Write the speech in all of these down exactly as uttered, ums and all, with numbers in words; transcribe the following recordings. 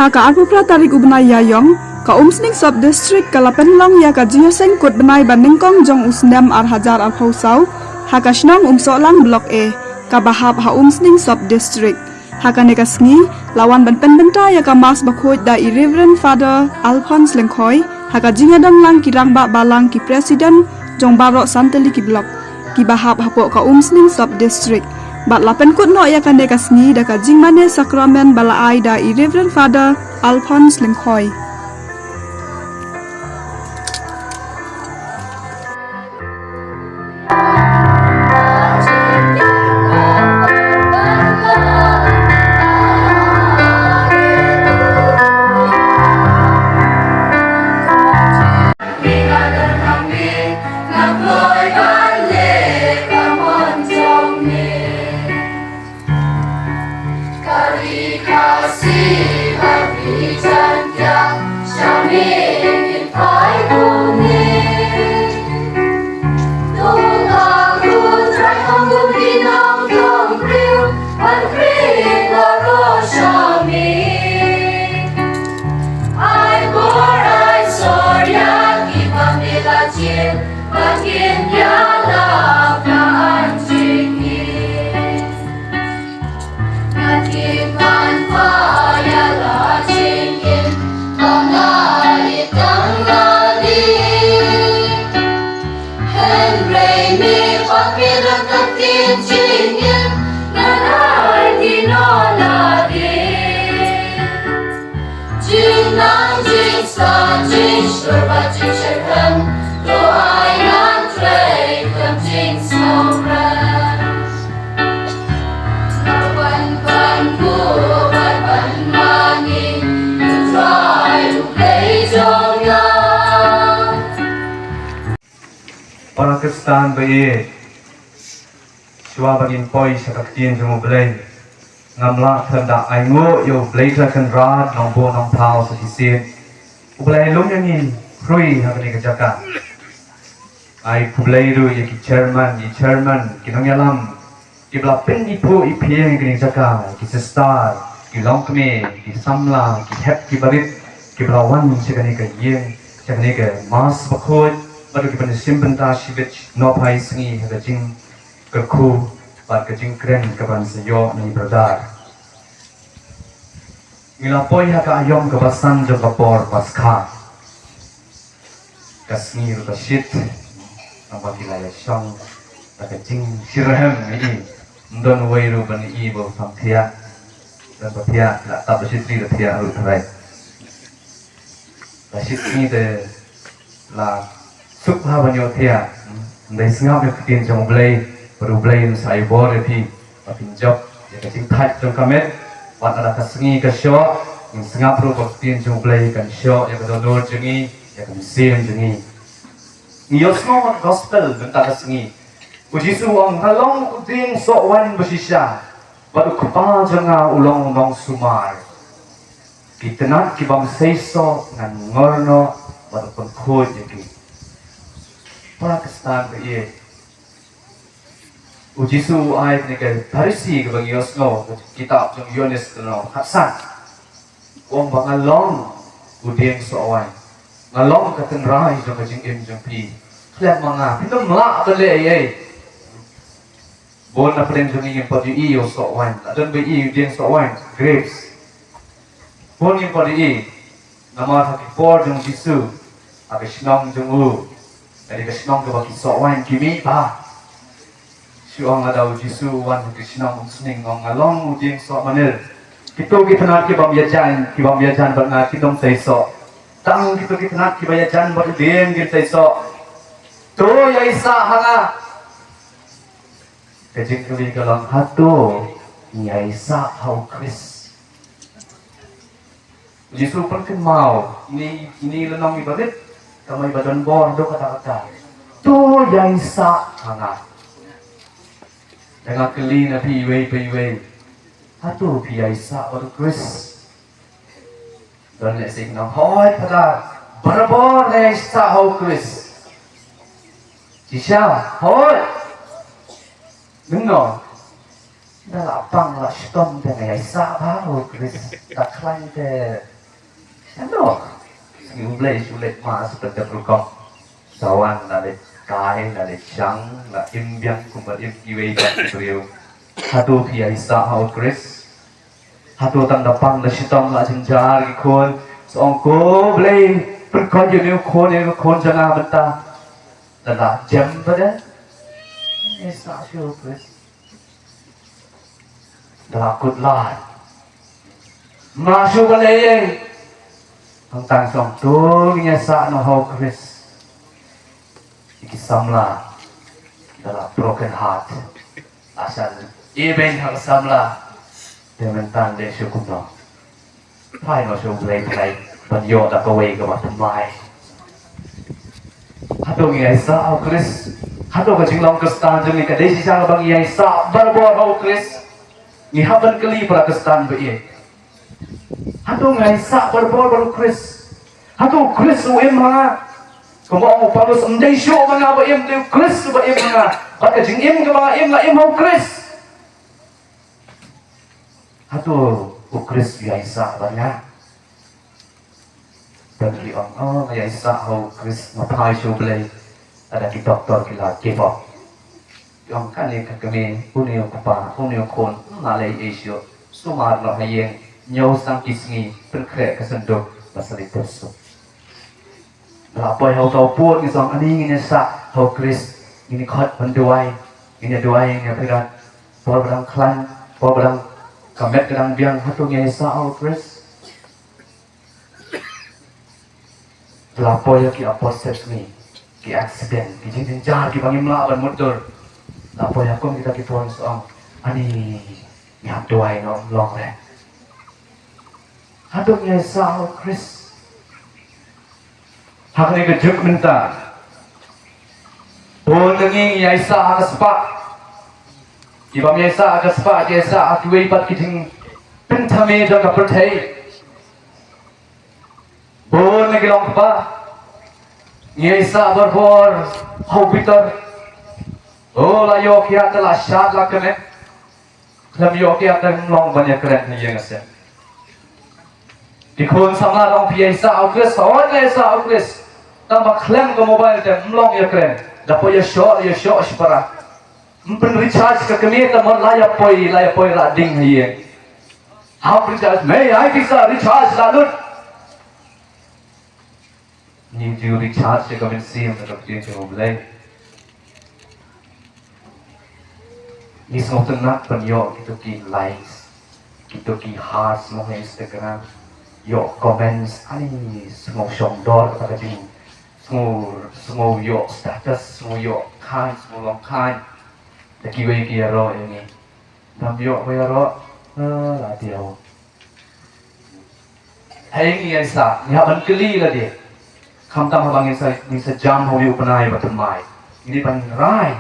Ha ka arphew phra tarik u bnai Ïaïong, ka Umsning Sub District ka la pynlong ïa ka jingïaseng kut bnai ba nyngkong jong u snem ar hajar arphew saw ha ka shnong Umsohlang Block A, kaba hap ha Umsning Sub District. Ha kane ka sngi, la wan ban pynbynta ïa ka Mass bakhuid da i Reverend Father Alphonse Lyngkhoi, ha ka jingïadon lang ki rangbah balang, ki president jong baroh san tylli ki block, kiba hap hapoh ka Umsning Sub District. Bad la pynkut noh ïa kane ka sngi da ka jingmane sakramen ba la ai da i Reverend Father Alphonse Lyngkhoi. Para Khristan ba ïeit, shuwa ba ngin poi sha ka ktien jong U Blei, ngam lah than da ainguh ïa U Blei Trai Kynrad Nongbuh Nongthaw sa shisien, uba la ïalum ïa ngi khrui ha kane ka jaka. Ai khublei ruh ïa ki chairman, ki chairman, ki nongïalam, kiba la pyniphuh iphieng ïa kane ka jaka, ki sister, ki longkmie, ki samla, ki hep, ki barit, kiba la wan sha kane ka ïing, sha kane ka Mass bakhuid, bad kiba la shim bynta shibit nohphai sngi ha ka jingkyrkhu bad ka jingkren kaban sa ïoh na i brother. Ngi la poi ha ka aïom kaba san jong ka por Paskha. Ka sngi ruh ka shit, naba ki la ïashong da ka jingshitrhem ïa i. Ym don uwei ruh ban ïohi ba u sam thiah. Don ba thiah, la tap ba shitri da thiah ruh tharai. La shit sngi te la suk ha ban ïoh thiah. Ym dei sngap ïa ka ktien jong U Blei, bad U Blei un sa ai bor ïa phi ba phin jop ïa ka jingthait jong ka met. Bad lada ka sngi ka shoh, ngin sngap ruh ba ka ktien jong U Blei kan shoh ïa ka dohnud jong ngi, ïa ka mynsiem jong ngi. Ngi ïohsngew ha ka gospel mynta ka sngi, U Jisu u ong, "Nga long u dieng sohwaiñ bashisha, bad u Kpa jong nga u long u nongsumar. Ki tnat ki bym seisoh ngan ngor noh bad u pynkhuid ïa ki." Para Khristan ba ïeit, U Jisu u ai kane ka Pharisi kaba ngi ïohsngew ha ka kitab jong u Ïoannis ka lynnong khatsan. U ong ba nga long u dieng sohwaiñ. Nga long ka tynrai jong ka jingim jong phi. Khlem ma nga phin ym lah ban leh ei ei. Bun na pdeng jong ngi ngim pat ïohi ïa u sohwaiñ. La don ba ïohi ïa u dieng sohwaiñ, grapes. Bun ngim pat ïohi. Namar ha ki por jong u Jisu, ha ka shnong jong u, ka dei ka shnong kaba ki sohwaiñ ki mih bha. Shu ong lada u Jisu u wan ha ka shnong Umsning, u ong, "Nga long u dieng sohmanir. Kito ki tnat ki bym ïajan, ki bym ïajan bad nga kin ym seisoh. Tang kito ki tnat kiba ïajan bad u dieng kin seisoh. To ïaisah ha nga." Ka jingkylli ka long, hato ngi ïaisah ha u Khrist? U Jisu u pynkynmaw, ine, ine i lynnong iba rit, ka mei ba don bor haduh katta katta. To ïaisah ha nga. Te nga kylli na phi iwei pa iwei, hato phi ïaisah bad u Khrist? Don lehse kin ong, hooid Phadar, barabor nga ïaisah ha u Khrist. Shisha, hooid. Nangno, da la pang la shitom te nga ïaisah bha ha u Khrist. Da khlaiñ te Tang noh. Sngi U Blei shu leit ma sa pynthut rukom. Sa wan la leit kai, la leit shang, la im biang kumba im kiwei pat ki briew. Hato phi ïaisah ha U Khrist? Hato tang da pang da shitom la jynjar ki khun? Sa ong ko Blei, pynkoit ïa une u khun, ïa une u khun jong nga mynta. Da la jem pat de. Ïaisah shuh ha U Khrist. Da la kut lad. Ym lah shuh ban leh ei ei. Hangta sa ong to ngin ïaisah noh ha U Khrist. Ïa ki samla da la broken heart. La shah ibeiñ ha ka samla. Te mynta dei shuh kumno? Phai noh sha U Blei, phai ban ïoh da kawei kaba thymmai. Hato ngi ïaisah ha U Khrist? Hato ka jinglong Khristan jong ngi ka dei shisha kaba ngi ïaisah barabor ha U Khrist? Ngi hap ban kylli para Khristan ba ïeit. Hato ngi ïaisah barabor bad U Khrist? Hato U Khrist u im ha nga? Kumba ong u Paulus, ym dei shuh ma nga ba im, dei U Khrist uba im ha nga. Bad ka jingim kaba nga im, nga im ha U Khrist. Hato U Khrist u ïaisah bad nga? Don ki ong, oh, nga ïaisah ha U Khrist, nga phai sha U Blei. Lada ki doktor ki la give up. Ki ong kane ka kmie, une u kpa, une u khun, ym lah leh ei ei shuh. Sumar noh ha ïing, ñiew tang ki sngi, pynkhreh ka synduk, ba sa leit pyrshah. Ba la poi ha uta u pud ngi sa ong, ani ngin ïaisah ha U Khrist, ngin ïa khot ban duwai, ngin ïa duwai, ngin ïa pyrkhat. Por ba dang khlaiñ, por ba dang ka met ka dang biang, hato ngi ïaisah ha U Khrist? La poi ïa ki apostate, ki accident, ki jingjynjar kiba ngim lah ban mutdur. La poi ïa kum kita ki por sa ong, ani ngi hap duwai noh, ym long re. Hato ngi ïaisah ha U Khrist? Ha kane ka juk mynta, bun na ngi ngi ïaisah ha ka spah. Ki bym ïaisah ha ka spah ki ïaisah ha kiwei pat ki jingpynthame jong ka pyrthei. Bun na ki long kpa ngi ïaisah barabor ha u bitar. O la ïoh kiad te la shad la kmen. Khlem ïoh kiad te ym long ban ïakren ha ïing ha sem. Ki khun samla ong phi ïaisah ha U Khrist, hooid nga ïaisah ha U Khrist. Tang ba khlem ka mobile te ym long ïakren. Da poi ïashoh ïashoh shipara. Ym pyn recharge ka kmie te mon la ïapoi, la ïapoi la ding ha ïing. Hap recharge, mei ai pisa recharge la lut. Ngi ju recharge ïa ka mynsiem da ka ktien jong U Blei. Ngi sngewtynnat ban ïoh kito ki likes, kito ki hearts mo ha Instagram, ïoh comments, ani sngew shongdor kata ka jing, sngew, sngew ïoh status, sngew ïoh kind, sngew long kind. Da kiwei ki ïaroh ïa ngi. Dam ïoh ba ïaroh, eh, la diaw. Hei ngi ïaisah, ngi hap ban kylli lade. Khamtam haba ngin sa, ngin sa jam ha une u bnai ba thymmai. Ngin ban rai.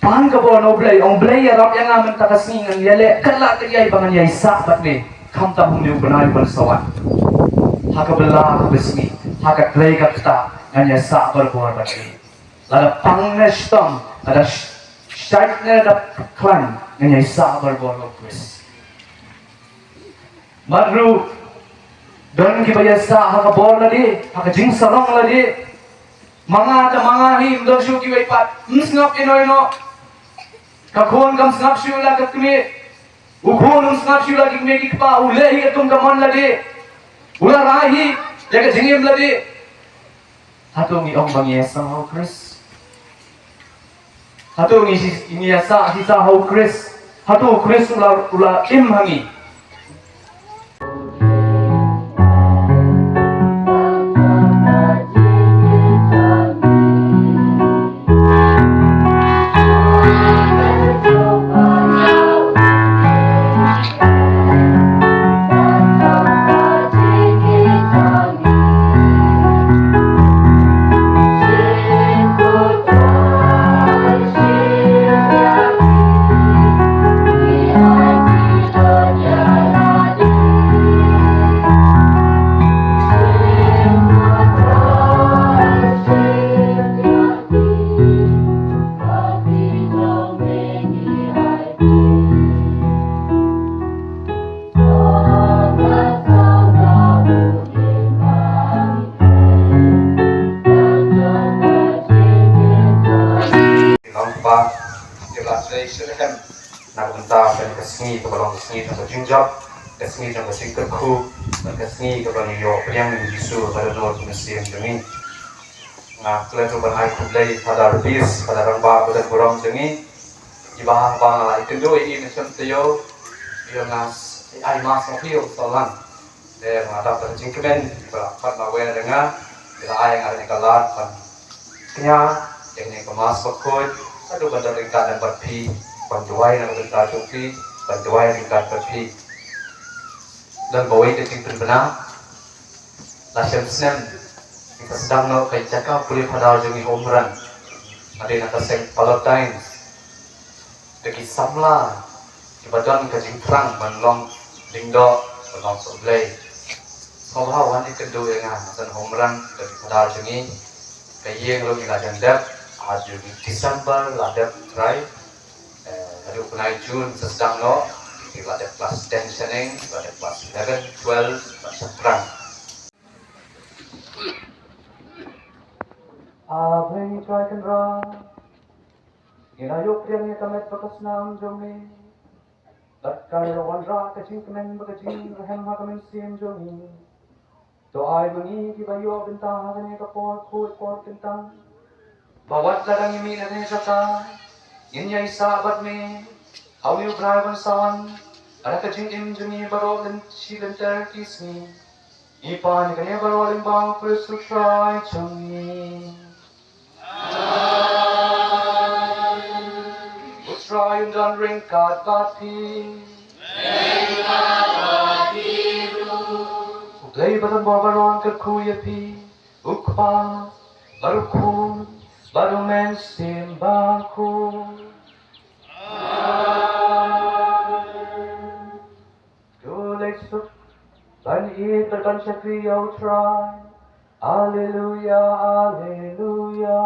Pan ka bor na U Blei, ong Blei ïarap ïa nga mynta ka sngi ngan ïaleh katba lah ka ïai ba ngan ïaisah bad me. Khamtam ha une u bnai ban sa wan. Ha ka bylla ha ka sngi, ha ka trei ka kta, ngan ïaisah barabor bad me. Lada pang ne shitom, lada sh-, shait ne da khlaiñ, ngan ïaisah barabor ha U Khrist. Mat ruh, don kiba ïaisah ha ka bor lade, ha ka jingsarong lade. Ma nga te ma nga hi, ym don shuh kiwei pat, ym sngap ino ino. Ka khun kam sngap shuh la ka kmie. U khun um sngap shuh la ki kmie ki kpa, u leh hi katkum ka mon lade. U la rai hi ïa ka jingim lade. Hato ngi ong ba ngi ïaisah ha U Khrist? Hato ngi shi-, ngi ïaisah shisha ha U Khrist? Hato U Khrist u la, u la im ha ngi? Ba, ïa la trei sha ka, na ka bynta kane ka sngi kaba long ka sngi jong ka jingjop, ka sngi jong ka jingkyrkhu, bad ka sngi kaba ngi ïoh pdiang ïa u Jisu ha ka dohnud mynsiem jong ngi. Nga klet ruh ban ai khublei Father Peace, Father rangbah ba don burom jong ngi. Kiba haba nga la ïakynduh ïa i mynsiem taïew, ïa nga s-, ai mass ma phi u Solan. Te nga dap da ka jingkmen ba la khot marwei ïa nga, ba la ai ïa nga kane ka lad ban kñia ïa kane ka mass bakhuid haduh ban don ryngkat lem bad phi, ban duwai na ka bynta jong phi, ban duwai ryngkat bad phi. Don bawei ka jingpynbna, la shem snem ngi sa sdang noh ka jaka pule phadar jong ngi ha Umran, hadien na ka seng Palatine. Da ki samla kiba don ka jingthrang ban long lyngdoh, ban long sohblei. Sngewbha wan ïakynduh ïa nga, nga sdang ha Umran da ki phadar jong ngi. Ka ïing ruh ngi la jan dep, ha u December la dep trai. Eh, haduh u bnai June sa sdang noh, ngi la dep klas ten shaneng, ngi la dep klas eleven, twelve, bad shaphrang. A Blei Trai Kynrad, ngi la ïoh pdiang ïa ka met bad ka snam jong me. Bad ka la wanrah ka jingkmen bad ka jingrhem ha ka mynsiem jong ngi. To ai ma ngi kiba ïoh bynta ha kane ka por khuid por kyntang, ba wat lada ngi mih na kane ka jaka, ngin ïaisah bad me ha une u bnai ban sa wan, ha ka jingim jong ngi baroh lynti lynter ki sngi. Ngi pan ïa kane baroh lyngba u Khrist u Trai jong ngi. U Trai un don ryngkat bad phi. U Blei ba don bor baroh un kyrkhu ïa phi, u Kpa, bad u Khun, bad u Mynsiem Bakhuid. To leit suk ban ïeit bad ban shakri ïa u Trai. Alleluia, alleluia.